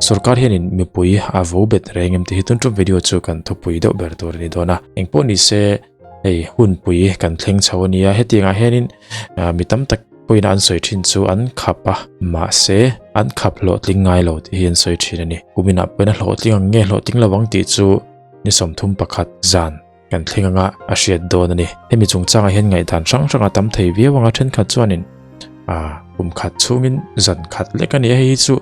Sorkar hianin mipui a vo bet reng em tih hi tun tum video chu kan thupui deuh ber tur a ni dawn a. Engpawh ni se hei hunpui kan thleng chho a nia, hetiangah hianin mi tam tak pawhin an sawi thin chu an khap a, mahse an khap hlawhtling ngai lo tih hi an sawi thin a ni. Kuminah pawhin a hlawhtling ang nge hlawhtling lo ang tih chu ni 31 zan kan thleng anga a hriat dawn a ni. Hemi chungchangah hian ngaihdan hrang hrang a tam thei viau anga thenkhat chuanin ah kum khat chhungin zan khat lek a ni a, hei hi chu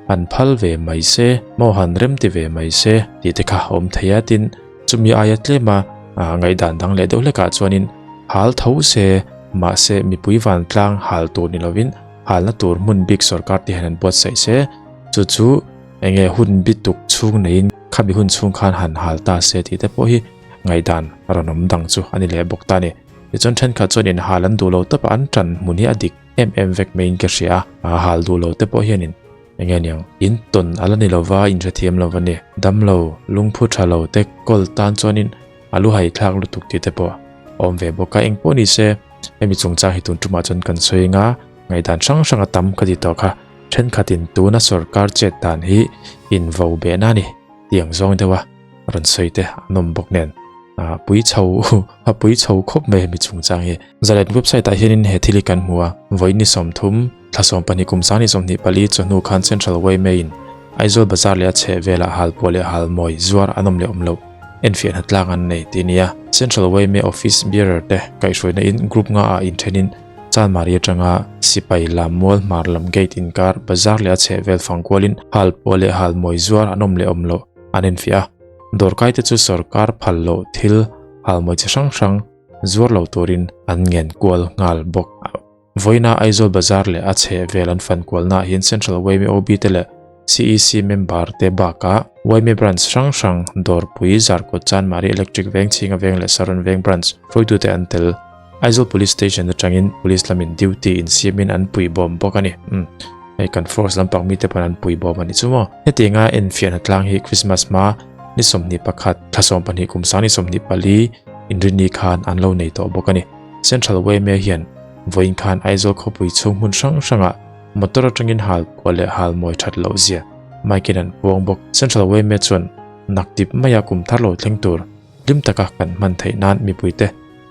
han phal ve mai se maw han rem ti ve mai se tih te kha a awm thei a, tin chumi aia tlema ah ngaihdan dang leh deuh hlekah chuanin hal tho se mahse mipui vantlang hal tur ni lovin halna tur hmun bik sorkar te hian an buatsaih se chu chu Enge hun bi tuk chhung neiin khami hun chhung khan han hal ta se tih te pawh hi ngaihdan rawn awm dang chu a ni leh bawk ta a ni. Tichuan thenkhat chuan inhal an duh lo tawp a, an tan hmun hi a dik em em vek maiin ka hria a, hal duh lo te pawh hianin enge niang in tawn a la ni lova inhrethiam lo a ni. Damlo, lungphu tha lo te kawl tan chuanin a lu haithlak lutuk tih te pawh a awm ve bawk a, engpawh ni se hemi chungchang hi tun tumah chuan kan sawi anga ngaihdan hrang hrang a tam ka ti tawh kha. Thenkhatin tuna sorkar chet dan hi invo behna a ni tih ang zawng deuha rawn sawi te an awm bawk nen a pui chho a pui chho khawp mai hemi chungchang hi. Zalet website ah hianin he thil hi kan hmu a, vawiin ni 30, thla 12 kum 2024 chawhnu khan Central yma in Aizawl Bazar leh a chheh velah halpuah leh halmawi zuar an awm leh awm loh enfiah hnatlang an nei tih a ni a. Central yma office bearer te kaihhruaina in group nga ah inthenin Chanmari atanga sipai lam mual hmar lam gate inkar bazar leh a chhehvel fang kualin hal pawh leh hal mawi zuar an awm leh awm loh an enfiah a. Dawrkai te chu sorkar phal loh thil hal mawi chi hrang hrang zuar lo turin an ngen kual nghal bawk. Vawiina Aizawl bazar leh a chhehvel an fan kualna ah hian Central yma OB te leh CEC member te bakah yma branch hrang hrang Dawrpui, Zarkawt, Chanmari, Electric Veng, Chhinga Veng leh Saron Veng branch hruaitute an tel. Aizawl Police Station atangin Police lamin duty insiamin an pui bawm bawk a ni. Umm, hei kan force lampang mite pawn an pui bawm a ni chu maw. Hetianga enfiahna tlang hi Christmas hma ni 21, thla 12 kum 2024 inrinni khan an lo nei tawh bawk a ni. Central yma hian vawiin khan Aizawl khawpui chhung hmun hrang hrangah motor atangin hal puah leh hal mawi that loh zia Mike-in an puang bawk. Central yma chuan naktip maia kum thar lo thleng tur Hlim taka kan hman theih nan mipuite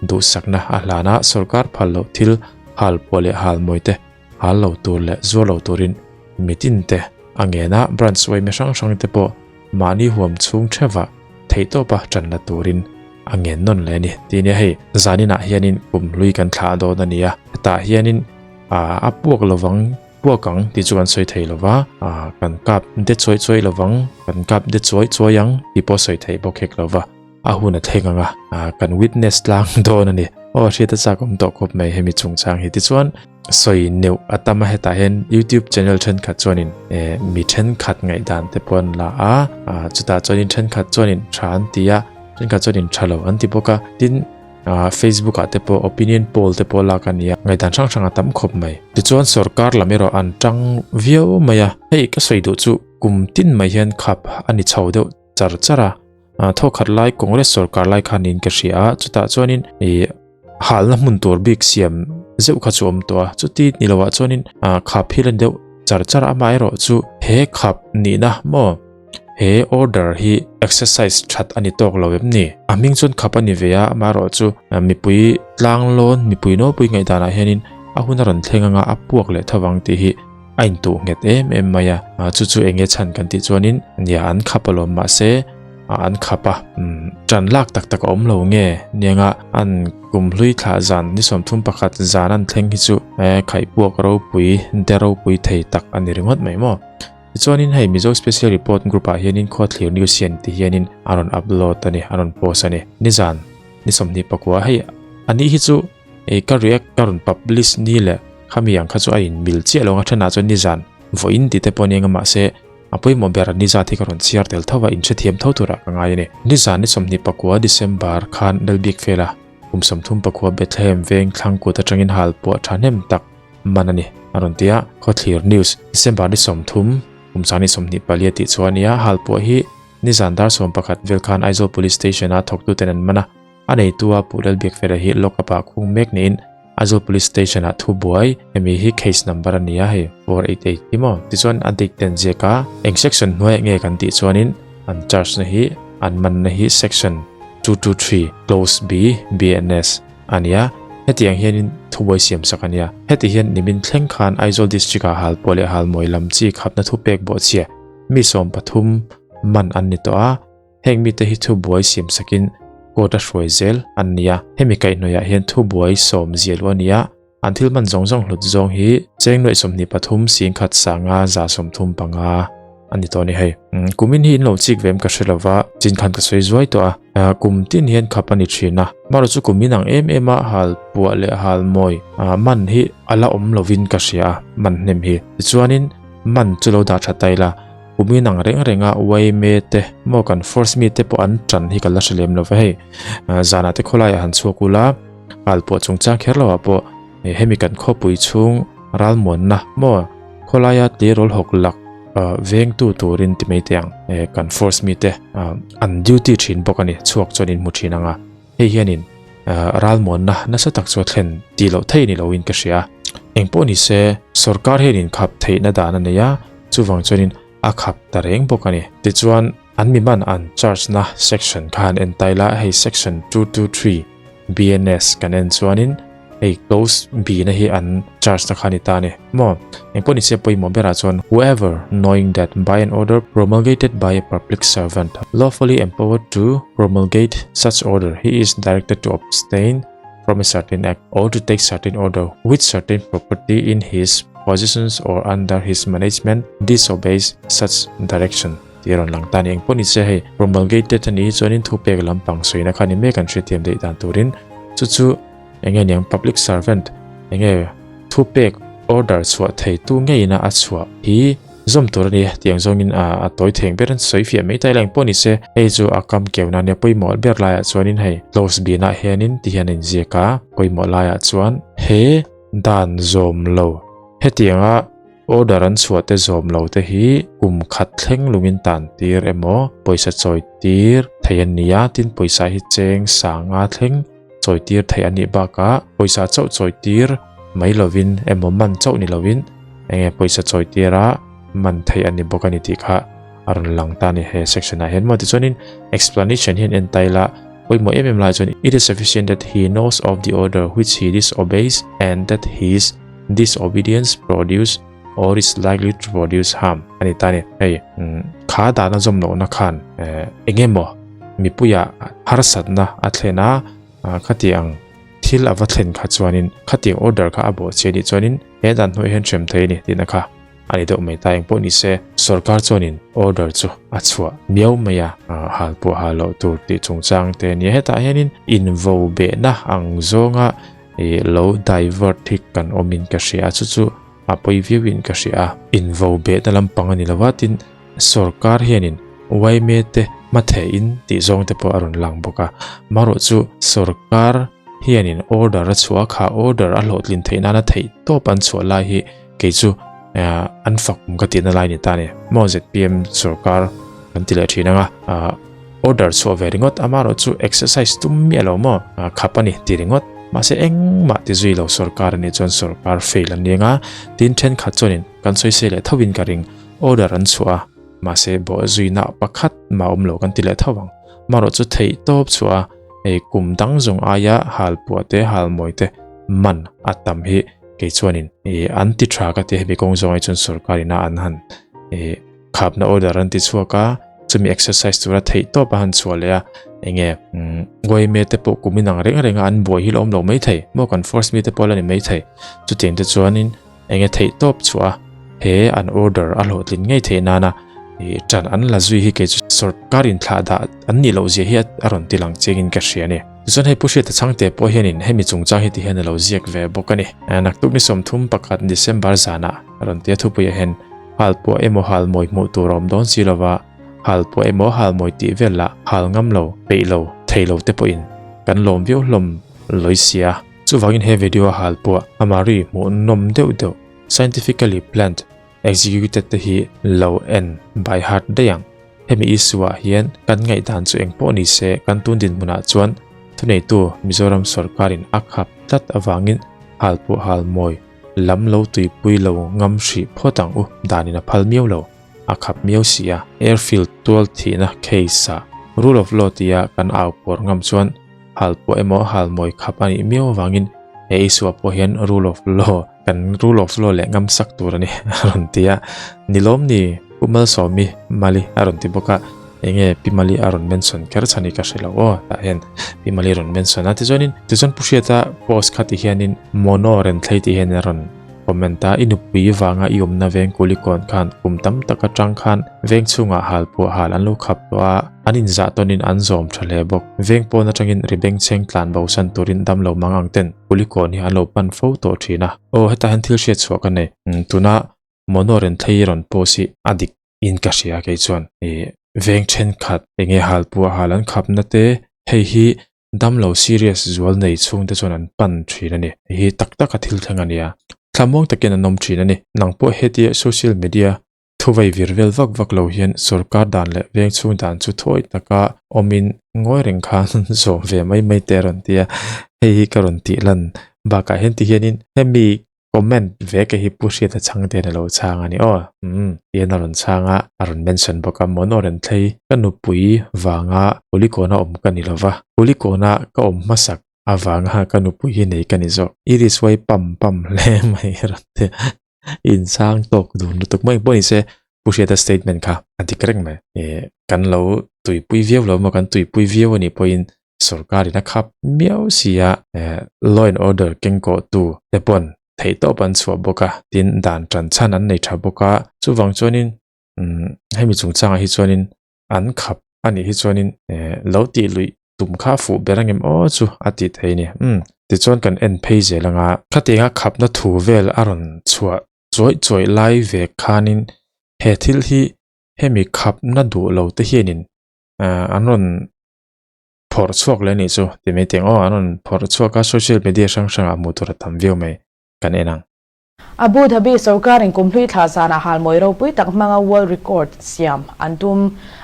duhsakna a hlan a, sorkar phal loh thil hal puah leh hal mawi te hal lo tur leh zuar lo turin mitin te a ngen a, branch yma hrang hrang te pawh mahni huam chhung theuha theihtawpa tan la turin a ngen nawn leh a ni. Tih nia hei zaninah hianin kum hlui kan thlah dawn a ni a, hetah hianin a puak lovang. Puak ang tih chu kan sawi thei lo va, kan kap de chuai chuai lo vang, kan kap de chuai chuai ang tih pawh sawi theih bawk hek lo va, a hun a thleng ang a, kan witness tlang dawn a ni. Aw hriat a chak awm tawh khawp mai hemi chungchang hi tichuan sawi neuh a tam a, hetah hian YouTube channel thenkhat chuanin mi thenkhat ngaihdan te pawh an la a, chutah chuanin thenkhat chuanin tha an ti a, thenkhat chuanin tha lo an ti bawk a, tin. Facebook ah te pawh opinion poll te pawh lak a ni a, ngaihdan hrang hrang a tam khawp mai. Tichuan sorkar lam erawh an tang viau mai a, hei ka sawi duh chu kum tin mai hian khap a ni chho deuh char char a, thawkhat lai Congress sorkar lai khan niin ka hria a, chutah chuanin ih halna hmun tur bik siam zeuh kha chu a awm tawh a, chuti ni loah chuanin khap hi la ni deuh char char a, amaherawh chu he khap nihna maw. He order hi exercise that a ni tawk lo em ni? A hming chuan khap a ni ve a, amaherawh chu mipui tlanglawn, mipui nawlpui ngaihdanah hianin a hun a rawn thleng anga a puak leh tho vang tih hi a intuh nghet em em mai a. Chu chu eng nge chhan kan tih chuanin nia an khap alawm mahse an khap a, tan lak tak tak a awm lo nge nianga an kumhlui thlah zan ni 31 zan an thleng hi chu khaihpuak ropui, de ropui thei tak a ni ringawt mai maw? Tichuanin hei Mizo Special Report Group ah hianin Khawthlir News hian ti hianin a rawn upload a ni, a rawn post a ni. Nizan ni 24 hei a ni hi chu ei ka react ka rawn publish ni leh khami ang kha chu a in mil chiah lo ang a thenah chuan nizan vawiin tih te pawh a ni anga mahse a pawimawh ber nizat hi ka rawn chhiar tel tho a inhrethiam tho turah ka ngai a ni. Nizan ni 24 December khan Lalbikfela kum 34 Bethlehem veng thlang kut atangin hal pawh thahnem tak man a ni, a rawn ti a. Khawthlir News, December ni 30, kum 2024 tih chu a ni a, halpuah hi nizan dar 11 vel khan Aizawl Police Station-a thawktuten an man a, a neitu a Pu Lalbiakfela hi lock-up ah khung mek niin Aizawl Police Station ah thubuai hemi hi case number a ni a hei 488 hi maw tichuan a date te an ziak a eng section hnuaiah nge kan tih chuanin an charge na hi an manna hi section 223 clause B BNS a ni a hetiang hianin thubuai siam sak a nia heti hian nimin thleng khan Aizawl district ah halpuah leh halmawi lam chi khapna thupek bawhchhia mi 13 man an ni tawh a. Heng mite hi thubuai siam sakin court a hruai zel an ni a, hemi kaihhnawihah hian thubuai sawm zial u a ni a, an thil hman zawng zawng hlut zawng hi cheng nuaih 23 singkhat sanga 35 a ni tawh a ni hei. Kumin hi in lo chik ve em ka hre lo va, chin khan ka sawi zuai tawh a, kum tin hian khap a ni thin a, marawh chu kum inang em em a hal puah leh hal mawi man hi a la awm lovin ka hria a, man hnem hi. Tichuanin man chu lo dah tha ta ila, Kumin ang reng reng a yma te maw kan force mi te pawh an tan hi ka la hre lem lo va hei. Zanah te khawlaiah han chhuak ula, hal pawh chungchang kher loah pawh hemi kan khawpui chhung ralmuanna maw khawlaia tleirawl hawk lak vengtu turin ti mai teh ang kan force mi te an duty thin bawk a ni chhuak chuan in hmu thin ang a. Hei hianin ralmuanna nasa tak chu a thlen tih loh theih ni loin ka hria. Engpawh ni se sorkar hianin khap theihna dan a nei a, chuvang chuanin a khap ta reng bawk a ni. Tichuan an mi man an charge na section kha han en taila hei section 223 BNS kan en chuanin hei clause B na hi an charge na kha a ni ta a ni. Maw? Engpawh ni se pawimawh berah chuan whoever knowing that by an order promulgated by a public servant lawfully empowered to promulgate such order he is directed to abstain from a certain act or to take certain order with certain property in his possessions or under his management disobeys such direction tih a rawn lang ta a ni. Engpawh ni se hei promulgated a nih hi chuanin thupek lampang sawina kha ni mek an hrethiam daih dan turin chu chu Enge niang public servant enge thupek order chhuah thei tu ngeiin a chhuah hi zawm tur a ni tiang zawngin a tawi theng ber an sawi fiah mai ta ila engpawh ni se hei chu a kam keu nan nia pawimawh ber laiah chuanin hei close binah hianin ti hian a inziak a pawimawh laiah chuan he dan zawm lo hetianga Order an chhuah te zawm lo te hi kum khat thleng lungin tan tir emaw pawisa chawi tir thei an ni a, tin pawisa hi cheng sanga thleng chawi tir theih a nih bakah pawisa chauh chawi tir mai lovin emaw man chauh ni lovin enge pawisa chawi tir a man theih a ni bawk a ni tih kha a rawn lang ta a ni he section ah hian maw tichuanin explanation hian en ta ila pawimawh em em lai chuan it is sufficient that he knows of the order which he disobeys and that his Disobedience produce or is likely to produce harm a ni ta a ni. Hei kha dahna zawm lohna khan eng emaw mipuia harsatna a thlen a, khati ang thil a va thlen kha chuanin khatiang order kha a bawh che anih chuanin he dan hnuaiah hian hrem thei a ni tihna kha a ni deuh mai ta. Engpawh ni se sorkar chuanin order chu a chhuah miau mai a, hal pawh hal loh tur tih chungchang te a ni a. Hetah hianin invo behna ang zawnga Ih lo divert hi kan awm in ka hria a chu chu a pawi viau in ka hria a. Invo behna lampang a ni lo a tin sorkar hianin yma te hmatheh in tih zawng te pawh a rawn lang bawk a. Marawh chu sorkar hianin order a chhuah a kha order a hlawhtlin theih nana theih tawp an chhuah lai hi kei chu an fak awm ka tihna lai ni ta a ni. Maw zpm sorkar kan ti leh thin ang a. Order chhuah ve ringawt amarawh chu exercise tum miah lo maw khap a ni ti ringawt. Mahse engmah ti zui lo sorkar a nih chuan sorkar fail an ni anga tin thenkhat chuanin kan sawi se leh tho in ka ring. Order an chhuah a mahse bawh zuina pakhat mah awm lo kan ti leh tho ang. Amarawh chu theih tawp chhuah a hei kum dang zawng aia hal puah te hal mawi te man a tam hi kei chuanin an ti tha ka ti hemi kawng zawng ai chuan sorkar ina an han Khapna order an ti chhuak a, chumi exercise tura theih tawp a han chhuah leh a, enge yma te pawh kum inang reng reng a an buai hi la awm lo mai thei, maw kan force mi te pawh la ni mai thei, chutiang te chuanin enge theih tawp chhuah a he an order a hlawhtlin ngei theih nana ih tan an la zui hi kei chu sorkar inthlah dah an nih loh zia hi a rawn ti lang chiangin ka hria a ni. Tichuan hei Pu Hriata Chhangte pawh hianin hemi chungchang hi ti hian a lo ziak ve bawk a ni. Naktuk ni 31 December zanah rawn tia thupuiah hian Hal pawh emaw hal mawi hmuh tur a awm dawn si lova, hal pawh emaw hal mawi tih vel lah hal ngam lo, peih lo, thei lo te pawhin kan lawm viau hlawm lawi sia. Chuvangin he video a hal pawh amari hmuh nawm deuh deuh, scientifically planned, executed te hi lo en by heart daih ang. Hemi issue ah hian kan ngaihdan chu eng pawh ni se kan tun dinhmunah chuan thuneitu Mizoram sorkarin a khap tlat avangin. Halpuah halmawi lam lo tuipui lo ngam hrih phawt ang u, danin a phal miau lo, a khap miau si a. Airfield tual thihna case ah rule of law tia kan au pawr ngam chuan halpuah emaw halmawi khap a nih miau avangin he issue ah pawh hian rule of law kan rule of law leh ngam sak tur a ni a rawn ti a, ni lawm ni Pu Malsawmi Mali a rawn ti bawk a, enge Pi Mali a rawn mention kher chhan hi ka hre lo aw tah hian Pi Mali rawn mention a tichuanin tichuan Pu Hriata post kha ti hianin Mono Renthlei tih hian a rawn comment a, i nupui vanga i awmna veng Kulikawn khan kum tam tak atang khan veng chhungah hal pawh hal an lo khap tawh a, an inzah tawnin an zawm tha hle bawk. Veng pawn atangin ri bengchheng tlan bosan turin damlo mang ang ten Kulikawn hi an lo pan fo tawh thin a. Aw hetah hian thil hriat chhuah ka nei. Tuna Mono Renthlei rawn post hi a dik in ka hria kei chuan ih veng thenkhat enge halpuah hal an khapna te hei hi damlo serious zual nei chhung te chuan an pan thin a ni. Hei hi tak taka thil thleng a nia. Thlamuang takin an awm thin a ni. Nang pawh hetia social media thuvei vir vel vak vak lo hian sorkar dan leh veng chhung dan chu thawi taka awmin ngawi reng khan zawm ve mai mai te a rawn ti a. Hei hi ka rawn tih lan bakah hian ti hianin hemi Comment ve ka hi Pu Hriata chhang te in a lo chhang a ni aw. Umm tihian a rawn chhang a, a rawn mention bawk a, Mono Renthlei ka nupui vanga Kulikawna awm ka ni lova, Kulikawna ka awm hmasak avanga ka nupui hi nei ka ni zawk. I risuai pam pam hle mai a rawn ti a, inchhang tawk dun lutuk mai pawh ni se Pu Hriata statement kha a dik reng mai. Ih kan lo tuipui viau lo maw kan tuipui viau a nih pawhin Sorkarin a khap miau si a, law and order kengkawhtu te pawn theihtawp an chhuah bawk a, tin dan tan chhan an nei tha bawk a, chuvang chuanin hemi chungchangah hi chuanin an khap a nih hi chuanin lo tih luih tum kha fuh ber angem aw chu a tih theih a ni. Umm tichuan kan en phei zel ang a, khatianga khapna thu vel a rawn chhuah chuaih chuaih lai ve khanin he thil hi hemi khapna duh lo te hianin an rawn phawrh chhuak leh anih chu ti mai teng aw an rawn phawrh chhuak a social media hrang hrangah hmuh tur a tam viau mai kan en ang. Abu Dhabi sorkarin kumhlui thla zanah halmawi ropui tak hmanga world record siam an tum.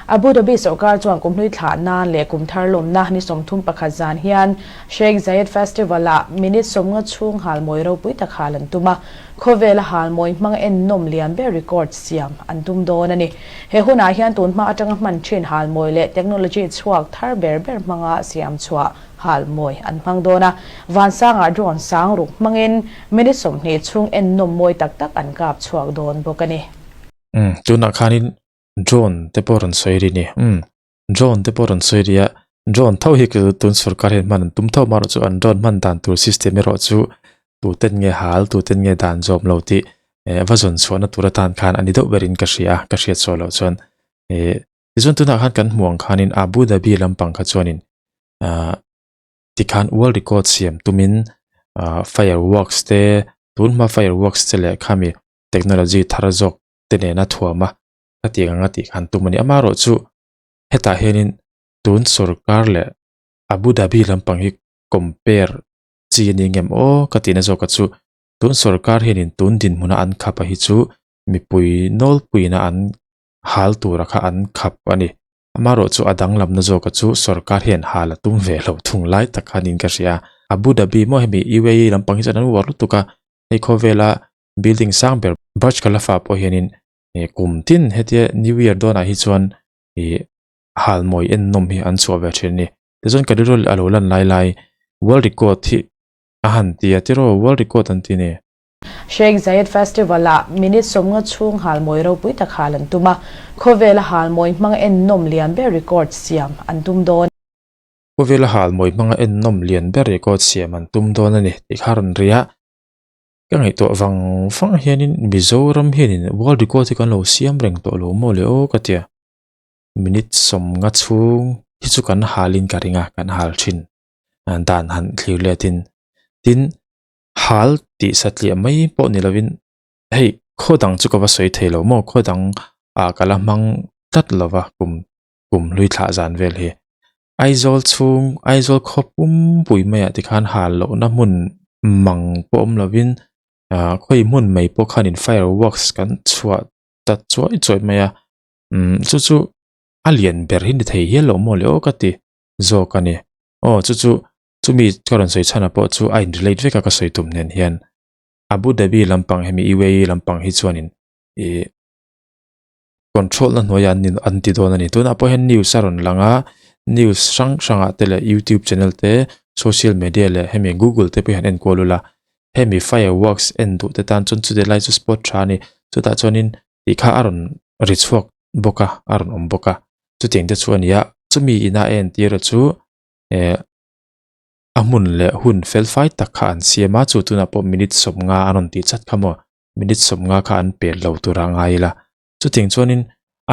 Abu Dhabi sorkar chuan kumhlui thla nan leh kum thar lawmna ni 31 zan hian Sheikh Zayed Festival-ah minute 50 chhung halmawi ropui tak hal an tum a. Khawvela halmawi hmang ennawm lian ber record siam an tum dawn a ni. He hunah hian tun hma atanga hman thin halmawi leh technology chhuak thar ber ber hmanga siam chhuah halmawi an hmang dawn a. Vansangah drone sang ruk hmangin minute 20 chhung ennawm mawi tak tak an kap chhuak dawn bawk a ni. Umm tunah khanin drone te pawh rawn sawi ri ni. Umm drone te pawh rawn sawi ri a, drone tho hi tun sorkar hian hman an tum tho amaherawh chu an drone hman dan tur system erawh chu tuten nge hal tuten nge dan zawm lo tih eh va zawn chhuahna tur atan khan a ni deuh berin ka hria a ka hriat chhuah loh chuan eh tichuan tunah khan kan hmuh ang khanin Abu Dhabi lampang kha chuanin ah tikhan world record siam tumin ah fireworks te tun hma fireworks te leh khami technology thar zawk te nena thuam a khatiang anga tih khan tum a ni. Amaherawhchu hetah hianin tun sorkar leh Abu Dhabi lampang hi compare chi a ni ngem aw ka tihna zawk a chu tun sorkar hianin tun dinhmuna an khap a hi chu mipui nawlpuina an hal tura kha an khap a ni. Amaherawhchu a danglamna zawk a chu sorkar hian hal a tum ve lo thung lai tak khanin ka hria. Abu Dhabi maw hemi UAE lampang hi chuan an uar lutuk a, hei khawvela building sang ber Burj Khalifa pawh hianin eh kum tin hetia new year dawnah hi chuan ih halmawi en nawm hi an chhuah ve thin a ni tichuan ka rilru a lo lan lai lai world record hi a han ti a tiraw world record an ti a ni. Sheikh Zayed Festival ah minute 50 chhung halmawi ropui tak hal an tum a, khawvela halmawi hmanga en nawm lian ber record siam an tum dawn. Khawvela halmawi hmanga en nawm lian ber record siam an tum dawn a ni tih kha a rawn ri a. Ka ngaihtuah vang vang hianin Mizoram hianin world record hi kan lo siam reng tawh lo maw le aw ka tia. Minute 50 chhung hi chu kan halin ka ring a, kan hal thin dan han thlir letin. Tin, hal tih satliah mai pawh ni lovin hei khaw dang chu ka va sawi thei lo maw, khaw dang ah ka la hmang tlat lova kum kum hlui thlah zan vel hi. Aizawl chhung, Aizawl khaw pumpui maiah tikhan hal lohna hmun mang pawh awm lovin ah khawi hmun mai pawh khanin fireworks kan chhuah ta chuai chuai mai a, umm chu chu a lian ber hi ni thei hial lo maw le aw ka ti zawk a ni. Aw chu chu. Chumi ka rawn sawi chhan ah pawh chu a in relate vek a ka sawi tum nen hian Abu Dhabi lampang hemi UAE lampang hi chuanin ih control na hnuaiah an in an ti dawn a ni. Tunah pawh hian news a rawn lang a, news hrang hrangah te leh youtube channel te social media leh hemi google te pawh hi han enkual ula hemi fireworks en duh te tan chuan chuti lai chu spot tha a ni. Chutah chuanin tih kha a rawn ri chhuak bawk a, a rawn awm bawk a. Chutiang te chu a ni a, chumi ina a entir a chu eh a hmun leh hun fel fai tak kha an siam a, chu tunah pawh minute sawmnga a rawn tih chat kha maw minute sawmnga kha an pet lo tur a ngai ila. Chutiang chuanin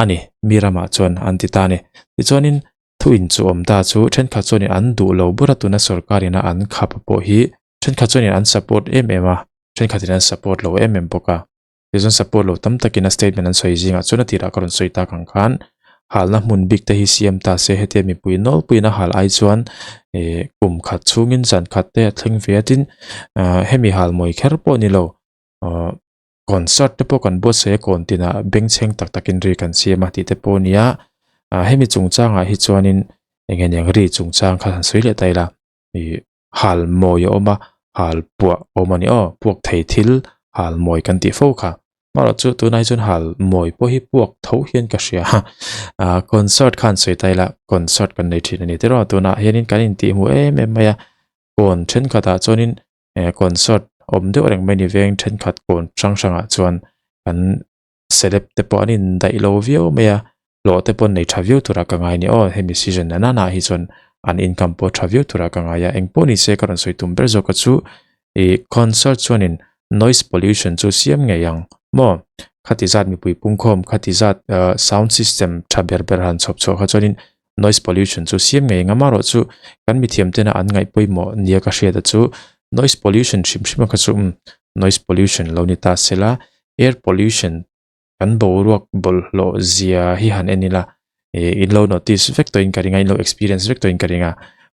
a ni, mi ramah chuan an ti ta a ni. Tichuanin thu inchuh awm ta chu thenkhat chuanin an duh lo bur a tuna sorkar ina an khap pawh hi thenkhat chuanin an support em em a, thenkhatin an support lo em em bawk a. Tichuan support lo tam takin a statement an sawi zingah chuan a tirah ka rawn sawi tak ang khan halna hmun bik te hi siam ta se hetia mipui nawlpuiin a hal ai chuan eh kum khat chhungin zan khat te a thleng ve a tin ah hemi hal mawi kher pawh ni lo ah concert te pawh kan buatsaih a kawn tinah bengchheng tak takin ri kan siam a tih te pawh a ni a ah hemi chungchangah hi chuanin eng nge niang ri chungchang kha han sawi leh ta ila ih hal mawi a awm a hal puah a awm a ni aw puak thei thil hal mawi kan tih fo kha amaherawh chu tunah hi chuan hal mawi pawh hi puak tho hian ka hria ah concert khan sawi ta ila concert kan nei thin a ni tiraw tunah hianin kan intih hmuh em em mai a kawn thenkhatah chuanin eh concert awm deuh reng mai ni veng thenkhat kawn hrang hrangah chuan kan celeb te pawh an indaih lo viau mai a hlawh te pawh an nei tha viau turah ka ngai a ni aw hemi season na nana hi chuan an income pawh tha viau turah ka ngai a engpawh ni se ka rawn sawi tum ber zawk a chu ih concert chuanin noise pollution chu siam ngei ang maw khati zat mipui pungkhawm khati zat ah sound system tha ber ber han chhawp chhuah kha chuanin noise pollution chu siam ngei ang amaherawh chu kan mithiam tena an ngaih pawimawh nia ka hriat a chu noise pollution hrim hrim a kha chu umm noise pollution lo ni ta sela air pollution kan boruak bawlhhlawh zia hi han en ila ih in lo notice vek tawhin ka ring a in lo experience vek tawhin ka ring a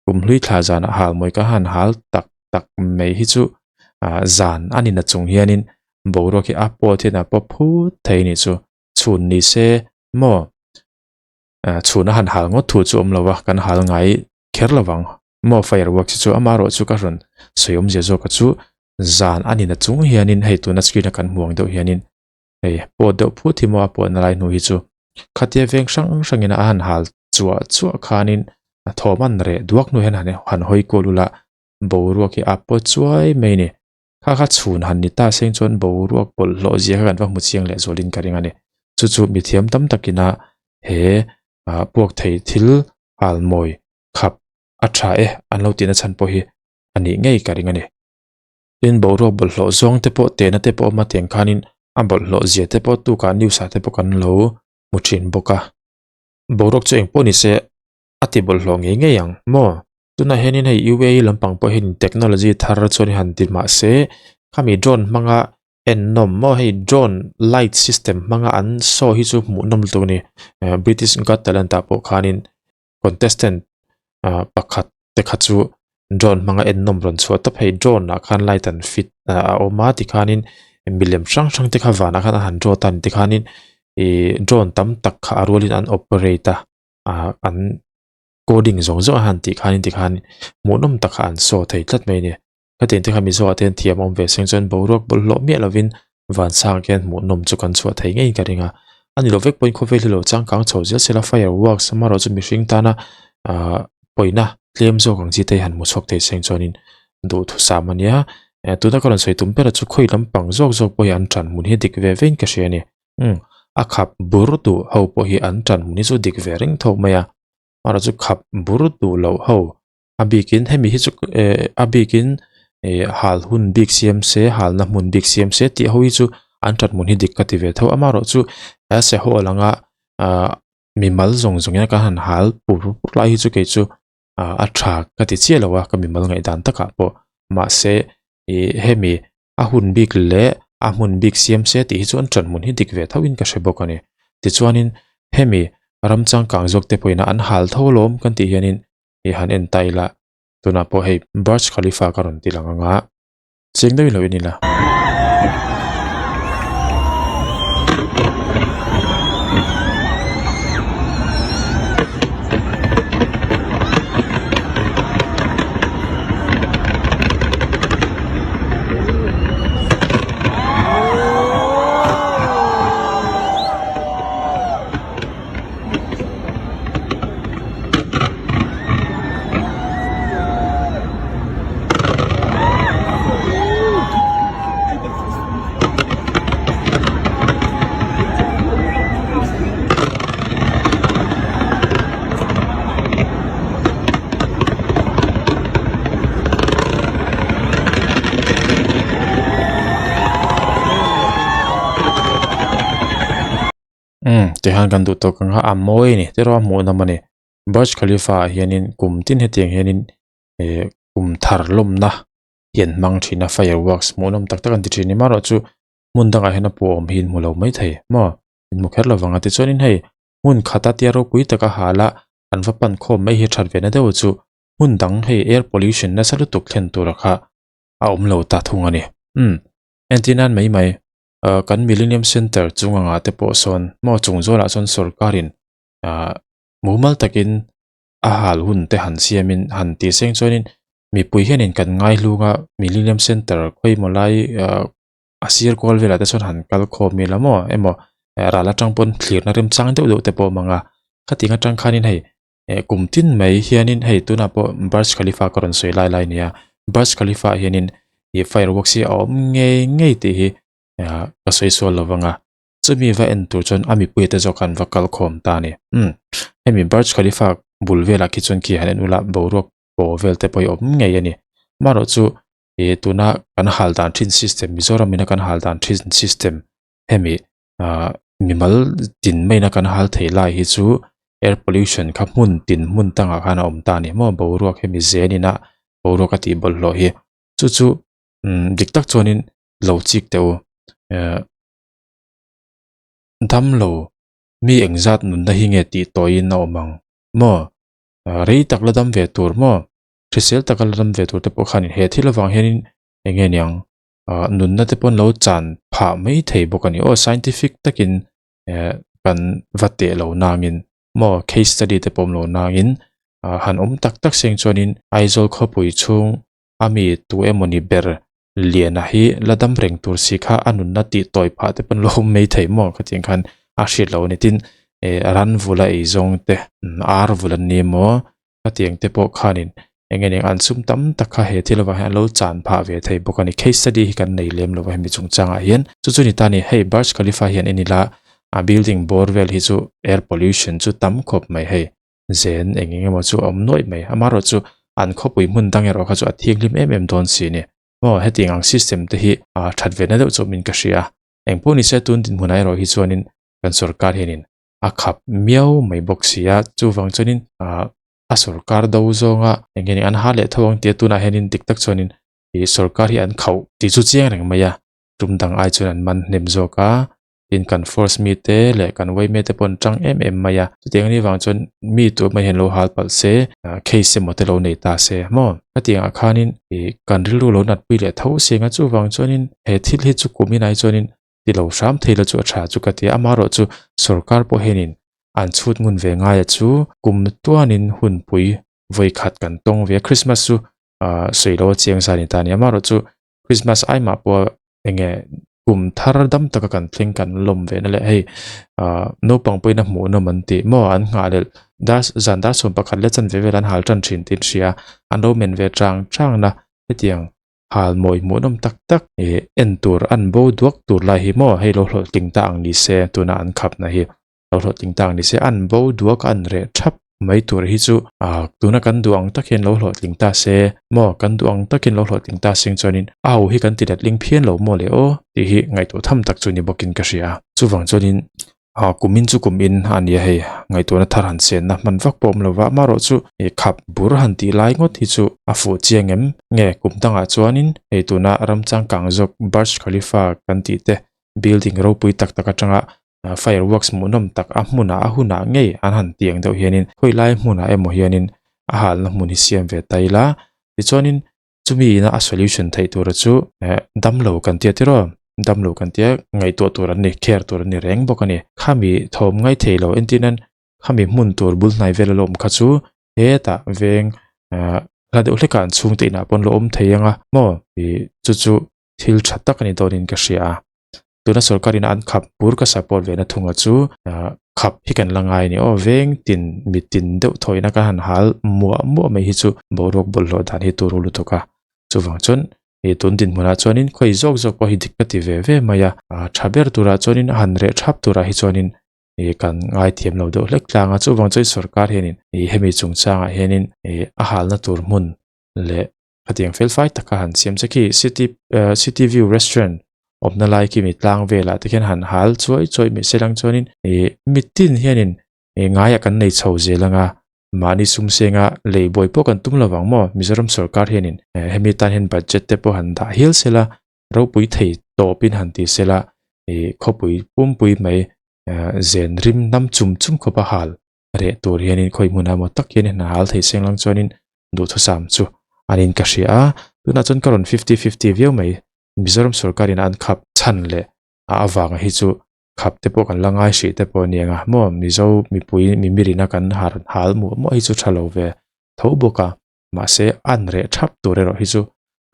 kum hlui thla zanah hal mawi ka han hal tak tak mai hi chu ah zan a ni na chung hianin boruak hi a pawt hian a pawp phut thei a nih chu chhun ni se maw. Chhun a han hal ngawt thu chu awm lo a, kan hal ngai kher lo vang. Maw fireworks hi chu amaherawh chu ka rawn sawi awmzia zawk a chu zan a ni na chung hianin hei tuna screen a kan hmu ang deuh hianin hei pawt deuh phut hi maw a pawhna lai hnu hi chu khatia veng hrang hrangin a han hal chuah chuah khanin a thawm an reh duak hnu hian han hawi kual ula boruak hi a pawt chuai mai a ni. Kha kha chhun han ni ta seng chuan boruak bawlhhlawh zia kha kan va hmu chiang leh zualin ka ring a ni. Chu chu mithiam tam takina he ah puak thei thil hal mawi khap a tha e an lo tihna chhan pawh hi a nih ngei ka ring a ni. Tin boruak bawlhhlawh zawng te pawh tehna te pawh a awm a tiang khanin a bawlhhlawh zia te pawh tukah news ah te pawh kan lo hmu thin bawk a. Boruak chu engpawh ni se a ti bawlhhlawh ngei ngei ang maw? Tunah hianin hei UAE lampang pawh hian technology thar chuan han ti mah se khami drone hmanga en nawm maw hei drone light system hmanga an show hi chu hmuh nawm lutuk a ni eh British Got Talent ah pawh khanin contestant ah pakhat te kha chu drone hmanga en nawm rawn chhuah tawp hei drone ah khan light an fit ah a awm a tikhanin milem hrang hrang te kha vanah khan a han draw ta a ni tikhanin ih drone tam tak kha a rualin an operate a ah an. Coding zawng zawng a han tih khanin tikhan hmuhnawm tak kha an saw thei tlat mai a ni. Khatiang te kha Mizo ah te hian thiam a awm ve seng chuan boruak bawlhhlawh miah lovin vansang khian hmuhnawm chu kan chhuah thei ngeiin ka ring a. A ni lo vek pawhin khawvel hi lo changkang chho zel sela fireworks amaherawh chu mihring tana ahh pawina tlem zawk ang chi te hi han hmu chhuak thei seng chuanin duhthusam a nia. Tuna ka rawn sawi tum ber chu khawi lampang zawk zawk pawh hi an tan hmun hi dik ve vein ka hria a ni. Umm a khap bur duh ho pawh hi an tan hmun hi chu dik ve reng thawk mai a. Amaherawh chu khap bur duh loh ho a bikin hemi hi chu eh a bikin eh hal hun bik siam se halna hmun bik siam se tih ho hi chu an that hmun hi dik ka ti ve tho amaherawh chu he se hall anga ah mimal zawng zawng hian kan han hal pur pur lai hi chu kei chu ah a tha ka ti chiah lo a ka mimal ngaihdan takah pawh mahse ih hemi A hun bik leh a hmun bik siam se tih hi chuan ṭanhmun hi dik ve thoin ka hre bawk a ni. Tichuanin hemi ram changkang zawk te pawhin an hal tho alawm kan tih hianin ih han en ta ila tunah pawh hei Burj Khalifa ka rawn ti lang ang a, chiang deuhin lo en ila. Umm tihian kan duh tawk ang a a mawi a ni tiraw a hmuhnawm a ni Burj Khalifa ah hianin kum tin hetiang hianin eh kum thar lawmna hi an hmang thin a fireworks hmuhnawm tak tak an ti thin a ni amaherawhchu hmun dangah hian a puahawm hi an hmu lo maithei maw in hmu kher lovang a tichuanin hei hmun khata tia ropui taka hal a an va pan khawm mai hi that ve na deuh chu hmun dang hei air pollution nasa lutuk thlen tura kha a awm lo ta thung a ni umm entir nan mai mai ah kan millennium center chung anga te pawh sawn maw chung zawlah sawn sorkar in ah mumal takin a hal hun te han siam in han tih seng chuanin mipui hianin kan ngai hlung a millennium center khawimaw lai ah a sir kual velah te chuan han kal khawm ila maw emaw ral atang pawn thlirna remchang deuh deuh te pawh a awm ang a khating atang khanin hei eh kum tin mai hianin hei tunah pawh Burj Khalifa ka rawn sawi lai lai a ni a Burj Khalifa ah hianin ih fireworks hi a awm ngei ngei tih hi ah ka sawi sual lo vang a chumi va en tur chuan a mipui te zawk khan va kal khawm ta a ni umm hemi Burj Khalifa bul velah khi chuan khi han en ula boruak paw vel te pawh hi a awm ngei a ni amaherawhchu ih tuna kan hal dan thin system Mizoram ina kan hal dan thin system hemi ah mimal tin maina kan hal thei lai hi chu air pollution kha hmun tin hmun tangah khan a awm ta a ni maw boruak hemi zen ina boruak a tih bawlhhlawh hi chu chu umm dik tak chuanin lo chik teh u eh damlo mi engzat nunna hi nge tih tawiin a awm ang maw rei tak la dam ve tur maw. Hrisel taka la ram ve tur te pawh khanin he thil avang hianin eng nge niang ah nunna te pawn lo chan phah mai thei bawk a ni aw scientific takin eh kan va teh lo nangin maw case study te pawh awm lo nangin ah han awm tak tak seng chuanin Aizawl khawpui chhung a mi tu emawni ber liana hi la dam reng tur si kha a nunna tih tawi phah te pawn lo awm mai thei maw khatiang khan a hriat loh a ni tin eh ran vula ei zawng te ar vul an ni emaw Khatiang te pawh khanin eng eng an sum tam tak kha he thil avang hian an lo chan phah ve thei bawk a ni. Case study hi kan nei lem lo va hemi chungchangah hian. Chu chu ni ta ni, hei Burj Khalifa hian en ila a building bawr vel hi chu air pollution chu tam khawp mai hei zen eng eng emaw chu a awm nuaih mai. Amaherawhchu an khawpui hmun dang erawh kha chu a thianghlim em em dawn si ni. Maw hetiang ang system te hi a that ve na deuh chu awmin ka hria. Engpawh nise tun dinhmunah erawh hi chuanin kan sorkar hianin a khap miau mai bawk si a chuvang chuanin ah a sorkar do zawnga eng nge ni an ha leh tho ang tia tunah hianin dik tak chuanin ih sorkar hi an khauh tih chu chiang reng mai a tum dang ai chuan an man hnem zawk a tin kan force mi te leh kan uaime te pawh an tang em em mai a chutiang anih vang chuan mi tur mai hian lo hal palh se ah case emaw te lo nei ta se maw hetiang ah khanin ih kan rilru lo nat pui leh tho si ang a chuvang chuanin he thil hi chu kum inah hi chuanin ti lo hram thei la chu a tha chu ka ti a, amaherawh chu sorkar pawh hianin an chhut ngun ve ngai a chu kum tuanin hunpui vawi khat kan tawng ve a, Christmas chu ah sawi lo a chiang zan ni ta a ni, amaherawh chu Christmas ai mah pawh eng nge kum thar dam taka kan thleng kan lawm ve na leh hei ah naupang pawhin a hmuhnawm an tih maw an nghah leh dar zan dar 11 leh chanve vel an hal tan thin tih an hria an lo men ve chang chang na hetiang. Hal mawi hmuhnawm tak tak ih en tur an bo duak tur lai hi maw hei lo hlawhtling ta ang ni se tuna an khapna hi lo hlawhtling ta ang ni se an bo duak an reh thap mai tur hi chu ah tuna kan duh ang tak hian lo hlawhtling ta se maw kan duh ang takin lo hlawhtling ta seng chuanin a ho hi kan ti letling phian lo maw le aw tih hi ngaihtuah tham tak chu ni bawkin ka hria chuvang chuanin Ah kum in chu kum in a nia hei, ngaihtuahna thar han chenna hman vak pawh awm lo va, amaherawh chu ih khap bur han tih lai ngawt hi chu a fuh chiang em? Nge kum dangah chuanin hei tuna ram changkang zawk Burj Khalifa kan tih te building ropui tak tak atanga fireworks hmuhnawm tak a hmunah a hunah ngei an han tih ang deuh hianin khawi lai hmunah emaw hianin a halna hmun hi siam ve ta ila tichuanin Chumi ina a solution theih tura chu eh damlo kan tia tiraw damlo kan tia ngaihtuah tur an ni care tur an ni reng bawk a ni. Khami thawm ngai thei lo entir nan khami hmun tur bul hnai vel a lo awm kha chu hetah veng ah hla deuh hlekah an chhungte inah pawn lo awm thei ang a maw ih chu chu thil tha tak a ni dawnin ka hria a. Tuna sorkar ina an khap bur ka support ve na thunga chu ah khap hi kan la ngai a ni aw veng tin mi tin deuh thaw ina kan han hal muah muah mai hi chu boruak bawlhhlawh dan hi tur lutuk a chuvang chuan ih tun dinhmunah chuanin khawi zawk zawk pawh hi dik ka ti ve ve mai a ah tha ber turah chuanin a han reh thap turah hi chuanin ih kan ngaithiam lo deuh hlek tlang a chuvang chuan sorkar hianin ih hemi chungchangah hianin ih a halna tur hmun leh Khatiang fel fai taka han siam che khi city city view restaurant. awmna lai khi mi tlang velah te khian han hal chuai chuai mai se lang chuanin ih mitin hianin ih ngaiah kan nei chho zel ang a mahni sum senga lei buai pawh kan tum lovang maw Mizoram sorkar hianin hemi tan hian budget te pawh han dah hial se la ropui thei tawpin han ti se la ih khawpui pumpui mai zen rim nam chum chum khawp a hal reh tur hianin khawi hmun emaw tak hian hna hal thei seng lang chuanin duhthusam chu an in ka hria a tunah chuan ka rawn fifty fifty viau mai Mizoram sorkarin an khap chhan leh a avanga hi chu khap te pawh kan la ngai hrih te pawh a ni ang a maw Mizo mipui mimirina kan har hal muah muah hi chu tha lo ve tho bawk a mahse an reh thap tur erawh hi chu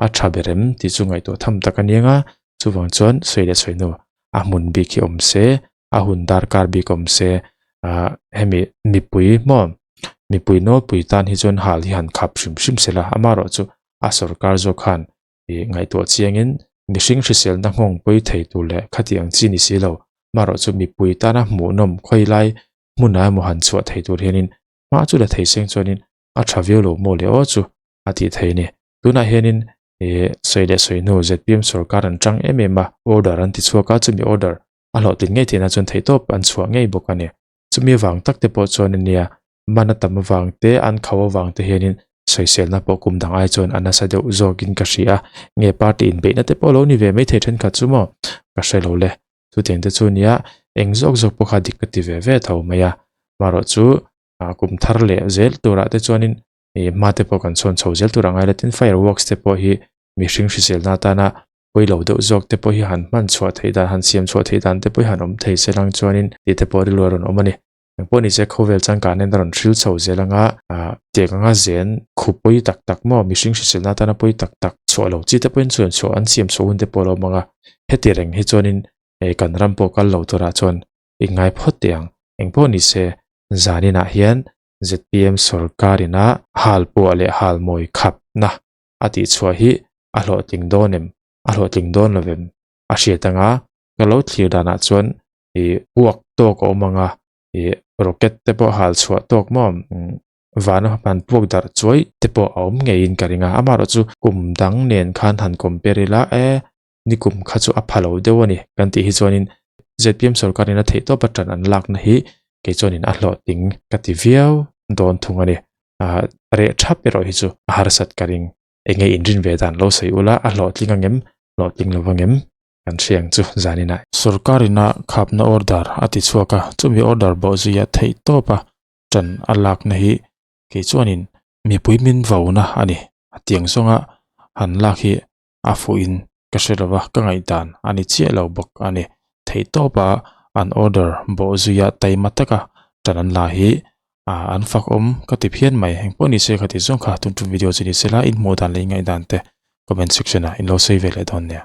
a tha ber em tih chu ngaihtuah tham tak a ni ang a chuvang chuan sawi leh sawi hnu a hmun bik hi awm se a hun darkar bik awm se ah hemi mipui maw mipui nawlpui tan hi chuan hal hi han khap hrim hrim se la amaherawh chu a sorkar zawk khan ih ngaihtuah chiangin mihring hriselna nghawng pawi thei tur leh khati ang chi ni si lo amaherawh chu mipui tana hmuhnawm khawi lai hmunah emaw han chhuah thei tur hianin hma chu la thei seng chuanin a tha viau lo maw le aw chu a tih thei a ni. Tunah hianin ih sawi leh sawi hnu zpm sorkar an tang em em a, order an ti chhuak a, chumi order a hlawhtlin ngei theihna chuan theihtawp an chhuah ngei bawk a ni. Chumi avang tak te pawh chuan ania man a tam avang te an khauh avang te hianin sawiselna pawh kum dang ai chuan a nasa deuh zawkin ka hria a, nge party inbeihna te pawh lo ni ve mai thei thenkhat chu maw ka hre lo le. Chutiang te chu ania eng zawk zawk pawh kha dik ka ti ve ve tho mai a, marawh chu ah kum thar leh zel turah te chuanin ih hma te pawh kan chhawn chho zel tur a ngai la tin fireworks te pawh hi mihring hriselna atana pawilo deuh zawk te pawh hi han hman chhuah theih dan han siam chhuah theih dan te pawh hi han awm thei se lang chuanin tih te pawh rilru a rawn awm a ni engpawh ni se khawvel changkan hian a rawn hril chho zel anga ah tiang anga zen khu pawi tak tak maw mihring hriselna atana pawi tak tak chhuah lo chi te pawhin chuan chhuah an siam chhuah hun te pawh a lo awm ang a heti reng hi chuanin eh kan ram pawh kal lo turah chuan i ngai phawt teh ang. Engpawh ni se, zaninah hian zpm sorkarina halpuah leh halmawi khapna a tihchhuah hi a hlawhtling dawn em? A hlawhtling dawn lo em? A hriat anga ka lo thlir danah chuan i puak tawk a awm anga i rocket te pawh hal chhuah tawk maw vana han puak darh chuai te pawh a awm ngeiin ka ring a. Amaherawhchu kum dang nen khan han compare ila e nikum kha chu a pha lo deuh a ni kan tih hi chuanin zpm sorkarin a theih tawp a tan an lakna hi kei chuanin a hlawhtling ka ti viau dawn thung a ni ah reh thap erawh hi chu a harsat ka ring enge inrin ve dan lo sawi ula a hlawhtling ang em hlawhtling lo ang em kan hria ang chu zaninah. Sorkarina khapna order a ti chhuak a chumi order bawh zuia theih tawp a tan a lakna hi kei chuanin mipui min vauna a ni a tiang zawnga han lak hi a fuhin ka hre lova ka ngaihdan a ni chiah lo bawk a ni. Theihtawp a an order bawh zuia taima taka tan an la hi ah an fak awm ka ti phian mai. Engpawh ni se kha ti zawng kha tun tum video chu ni sela in hmuh dan leh in ngaihdan te comment section ah in lo sawi ve leh dawn nia.